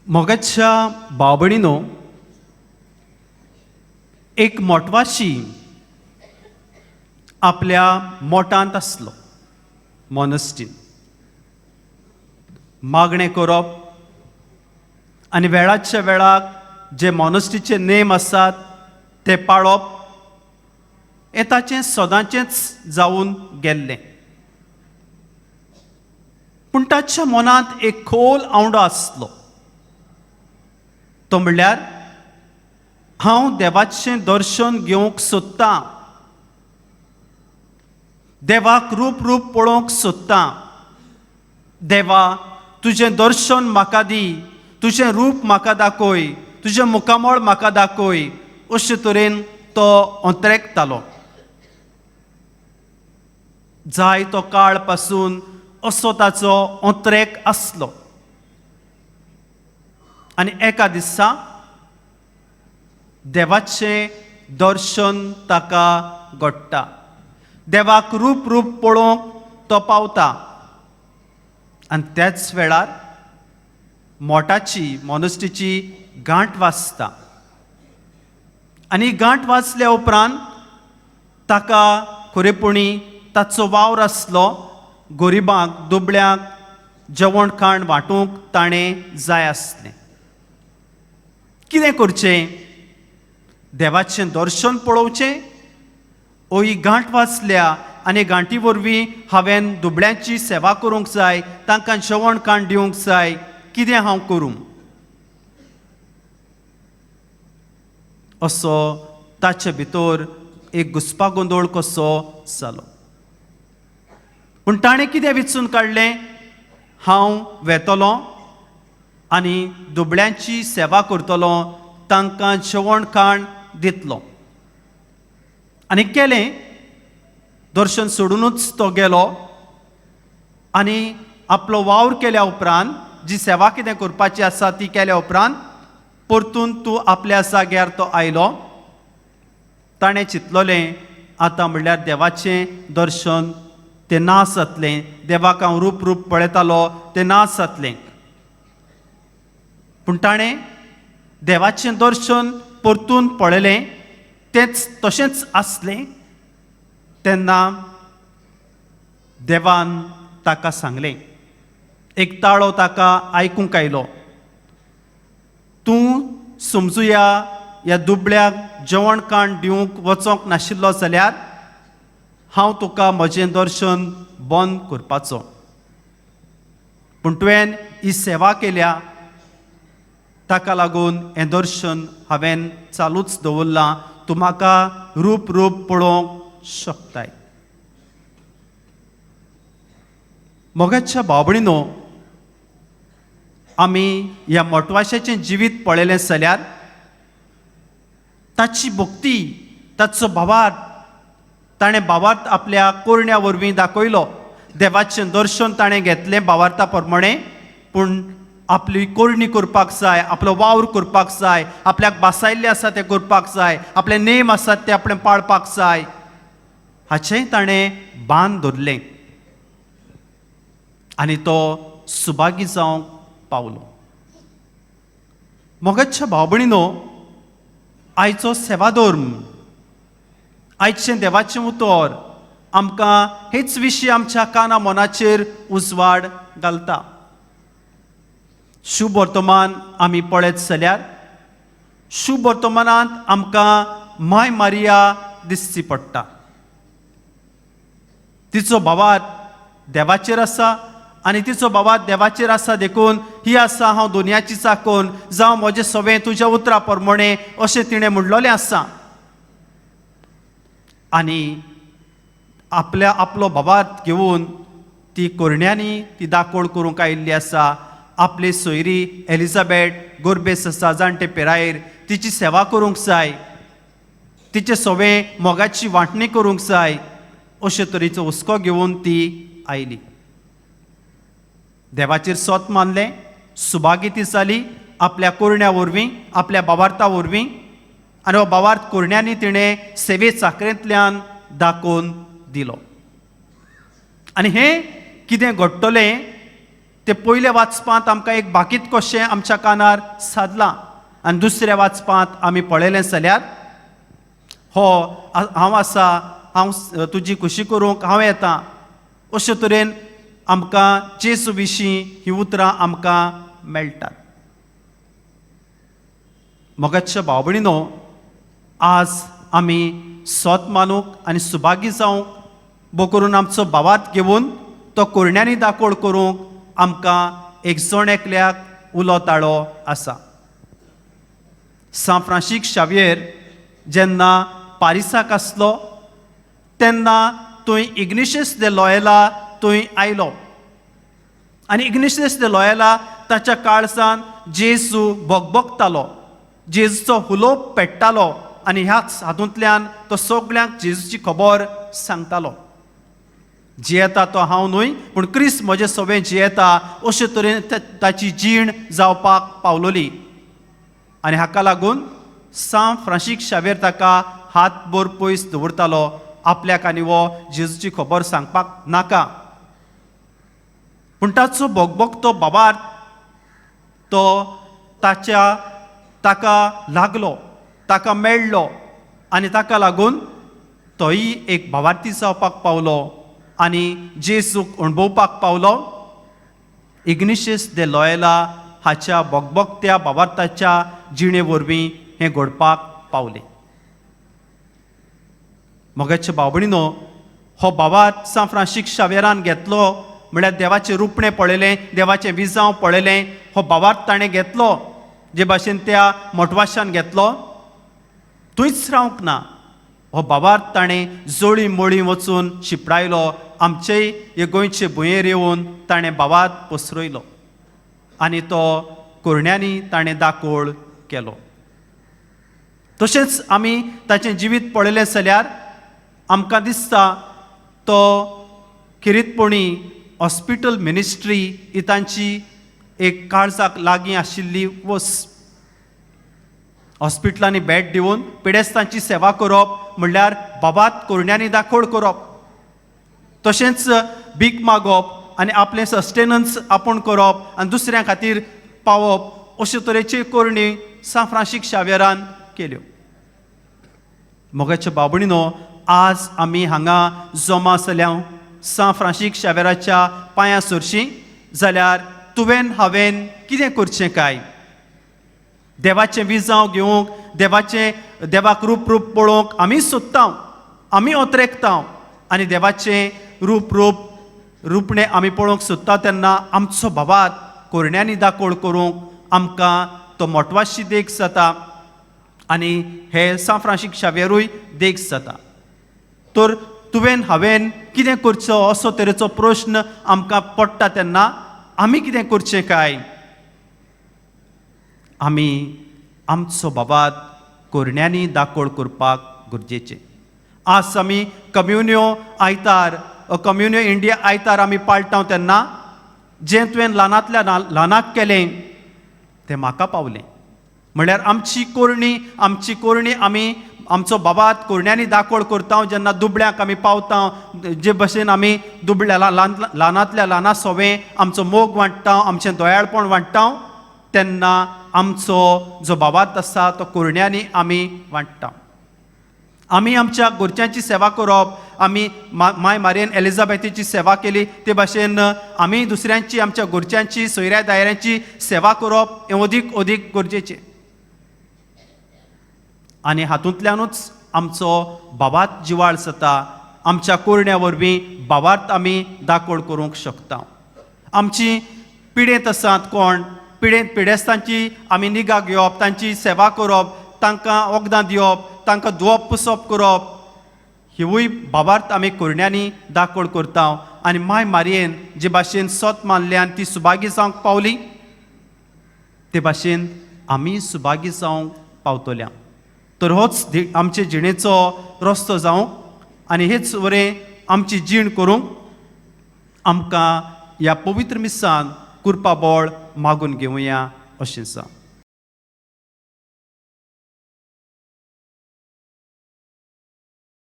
मोगाच्या भाव-भयणीनो, एक मोटवाशी आपल्या मोटांत आसलो, मोनस्टीन. मागणें करप आनी वेळाच्या वेळाक जे मोनस्टीचे नेम आसात ते पाळप हें ताचें सदांचेंच जावन गेल्लें. पूण ताच्या मनांत एक खोल आवंडो आसलो, तो म्हणल्यार हांव देवाचें दर्शन घेवंक सोदतां, देवाक रूप रूप पळोवंक सोदतां. देवा, तुजें दर्शन म्हाका दी, तुजें रूप म्हाका दाखय, तुजें मुखामळ म्हाका दाखय, अशे तरेन तो अंतरेकतालो. जाय तो काळ पासून असो ताचो अंतरेक आसलो. आनी एका दिसा देवाचें दर्शन ताका घडटा, देवाक रूप रूप पळोवंक तो पावता. आनी त्याच वेळार मोटाची मोनस्टीची गांठ वाजता. आनी गांठ वाजल्या उपरांत ताका खरेपणी ताचो वावर आसलो, गरिबांक दुबळ्यांक जेवण खाण वांटूंक ताणें जाय आसलें. कितें करचें? देवाचें दर्शन पळोवचें ओ ही गांठ वाचल्या आनी गांठी वरवीं हांवें दुबळ्यांची सेवा करूंक जाय, तांकां जेवण खाण दिवंक जाय, कितें हांव करूं? असो ताचे भितर एक घुस्पागोंदळ कसो जालो. पूण ताणें कितें विचून काडलें? हांव वेतलो आनी दुबळ्यांची सेवा करतलो, तांकां जेवण खाण दितलो. आनी केलें. दर्शन सोडुनूच तो गेलो आनी आपलो वावर केल्या उपरांत, जी सेवा कितें करपाची आसा ती केल्या उपरांत परतून तूं आपल्या जाग्यार तो आयलो. ताणें चिंतलोलें, आतां म्हणल्यार देवाचें दर्शन तें ना जातलें, देवाक हांव रूप रूप पळयतालो तें ना जातलें. पूण ताणें देवाचें दर्शन परतून पळयलें, तेंच तशेंच आसलें. तेन्ना देवान ताका सांगलें, एक ताळो ताका आयकूंक आयलो, तूं समजुया ह्या दुबळ्याक जेवण खाण दिवंक वचोंक नाशिल्लो जाल्यार हांव तुका म्हजें दर्शन बंद करपाचो, पूण तुवें ही सेवा केल्या ताका लागून हें दर्शन हांवें चालूच दवरलां, तूं म्हाका रूप रूप पळोवंक शकताय. मोगाच्या भाव-भयणीनो, आमी ह्या मोटवाशाचें जिवीत पळयलें जाल्यार ताची भक्ती, ताचो भावार्थ ताणें भावार्थ आपल्या कोरण्या वरवीं दाखयलो. देवाचें दर्शन ताणें घेतलें भावार्था प्रमाणें, पूण आपली कोरणी करपाक जाय, आपलो वावर करपाक जाय, आपल्याक बासायल्लें आसा तें करपाक जाय, आपले नेम आसात ते आपणें पाळपाक जाय, हाचेंय ताणें बांद धरलें आनी तो सुभागी जावंक पावलो. मोगाच्या भाव-भयणीनो, आयचो सेवाधर्म, आयचें देवाचें उतर आमकां हेच विशीं आमच्या काना मनाचेर उजवाड घालता. शुभ वर्तमान आमी पळयत जाल्यार शुभ वर्तमानांत आमकां माय मारिया दिसची पडटा. तिचो भावार्थ देवाचेर आसा आनी तिचो भावार्थ देवाचेर आसा देखून ही आसा हांव दुनियाची चाकोन, जावं म्हजें सवें तुज्या उतरा प्रमाणें अशें तिणें म्हणलोलें आसा. आनी आपल्या आपलो भावार्थ घेवन ती कोरण्यांनी ती दाकोळ करूंक आयिल्ली आसा. आपली सोयरी एलिझाबेथ गोरबेस आसा, जाणटे पिरायेर, तिची सेवा करूंक जाय, तिचे सवें मोगाची वांटणी करूंक जाय, अशे तरेचो हुस्को घेवन ती आयली. देवाचेर सोत मानलें, सुभागी ती जाली आपल्या कोरण्या वरवीं, आपल्या भावार्था वरवीं, आनी हो भावार्थ कोरण्यांनी तिणें सेवे चाकरेंतल्यान दाखोवन दिलो. आनी हें कितें घडटलें ते पयल्या वाचपांत आमकां एक भाकीत कशें आमच्या कानार सादलां आनी दुसऱ्या वाचपांत आमी पळयलें जाल्यार हो हांव आसा, हांव तुजी खुशी करूंक हांव येता, अशे तरेन आमकां जेजू विशीं हीं उतरां आमकां मेळटात. मोगाच्या भाव भयणीनो, आज आमी सोत मानूंक आनी सुभागी जावंक बो करून आमचो भावार्थ घेवन तो कोरण्यांनी दाकोळ करूंक आमकां एक जण एकल्याक उलो ताळो आसा. सांत फ्रांसीक शावियेर जेन्ना पारिसाक आसलो तेन्ना थंय इग्नेशियस दे लॉयला थंय आयलो आनी इग्नेशियस दे लॉयला ताच्या काळजान जेजू बगबगतालो, जेजूचो हुलोप पेट्टालो आनी ह्याच हातूंतल्यान तो सगळ्यांक जेजूची खबर सांगतालो. जियेता तो हांव न्हय पूण क्रिस्त म्हजे सवें जियेता, अशे तरेन ताची जीण जावपाक पावलोली आनी हाका लागून सांत फ्रांसीक शावेर ताका हातभर पयस दवरतालो, आपल्याक आनी हो जेजूची खबर सांगपाक नाका. पूण ताचो बोगबोगतो बाबार तो ताच्या ताका लागलो, ताका मेळ्ळो आनी ताका लागून तोय एक भावार्थी जावपाक पावलो आनी जेजूक अणभवपाक पावलो. इग्नेशियस दे लॉयला हाच्या बोगबोगत्या भावार्थाच्या जिणे वरवीं हें घडपाक पावलें. मोगाच्या भाव भयणीनो, हो भावार्थ सांत फ्रांसीक शावेरान घेतलो म्हळ्यार देवाचें रुपणें पळयलें, देवाचें विजांव पळयलें, हो भावार्थ ताणें घेतलो जे भाशेन त्या मोटवाशान घेतलो, थंयच रावंक ना, हो भावार्थ ताणें जळी मळी वचून शिपडायलो, आमचेय हे गोंयचे भुंयेर येवन ताणें भावार्थ पसरयलो आनी तो कोरण्यांनी ताणें दाकोळ केलो. तशेंच आमी ताचें जिवीत पळयलें जाल्यार आमकां दिसता तो खेरीतपणी हॉस्पिटल मिनिस्ट्री ही तांची एक काळजाक लागीं आशिल्ली वस. हॉस्पिटलांनी भेट दिवन पिडेस्तांची सेवा करप म्हणल्यार बाबात कोरण्यांनी दाखोड करप, तशेंच भीक मागप आनी आपलें सस्टेनन्स आपूण करप आनी दुसऱ्यां खातीर पावप, अशे तरेची करणी सांत फ्रांसीक शावेरान केल्यो. मोगाच्या बाबणीनो, आज आमी हांगा जमा आसल्या सांत फ्रांसीक शावेराच्या पांयां सरशीं जाल्यार तुवें हांवें कितें करचें काय? देवाचें विजांव घेवंक, देवाचें देवाक रूप रूप पळोवंक आमी सोदता, आमी ओतरेकता आनी देवाचें रूप रूप रुपणें आमी पळोवंक सोदता तेन्ना आमचो भावात कोरण्यांनी दाकोळ करूंक आमकां तो मोटवाशी देख जाता आनी हे सांत फ्रांसीक शावेरूय देख जाता. तर तुवें हांवें कितें करचो असो तरेचो प्रश्न आमकां पडटा तेन्ना आमी कितें करचें काय? आमी आमचो बाबात कोरण्यांनी दाकोळ करपाक गरजेचें. आज आमी कम्युनियो आयतार, कम्युनियो इंडिया आयतार आमी पाळटा तेन्ना जें तुवें ल्हानांतल्या ल्हानाक केलें तें म्हाका पावलें म्हणल्यार आमची कोरणी, आमची कोरणी आमी आमचो बाबात कोरण्यांनी दाकोळ करता जेन्ना दुबळ्यांक आमी पावता, जे भशेन आमी दुबळ्या ल्हानांतल्या ल्हाना सोवें आमचो मोग वांट्टा, आमचें दयाळपण वांट्टा तेन्ना आमचो जो बाबात आसा तो कोरण्यांनी आमी वांट्टा. आमी आमच्या घरच्यांची सेवा करप, आमी माय मारयेन एलिजाबेथीची सेवा केली ते भाशेन आमी दुसऱ्यांची, आमच्या घरच्यांची, सोयऱ्या दायऱ्यांची सेवा करप हें अदीक अदीक गरजेचें आनी हातूंतल्यानूच आमचो बाबात जिवाळ जाता. आमच्या कोरण्या वरवीं बाबात आमी दाकोळ करूंक शकता. आमची पिडेंत आसात कोण पिडेंत, पिडेस्तांची आमी निगा घेवप, तांची सेवा करप, तांकां वखदां दिवप, तांकां धुवप पुसप करप, हिवूय बाबार्थ आमी कोरण्यांनी दाकोळ करता. आनी माय मारयेन जे भाशेन सोत मानले आनी ती सुभागी जावंक पावली ते भाशेन आमी सुभागी जावंक पावतल्या. तर होच आमचे जिणेचो रस्तो जावंक आनी हेच वरें आमची जीण करूंक आमकां ह्या पवित्र मिसान कुरपा बळ मागून घेवया अशें जावं.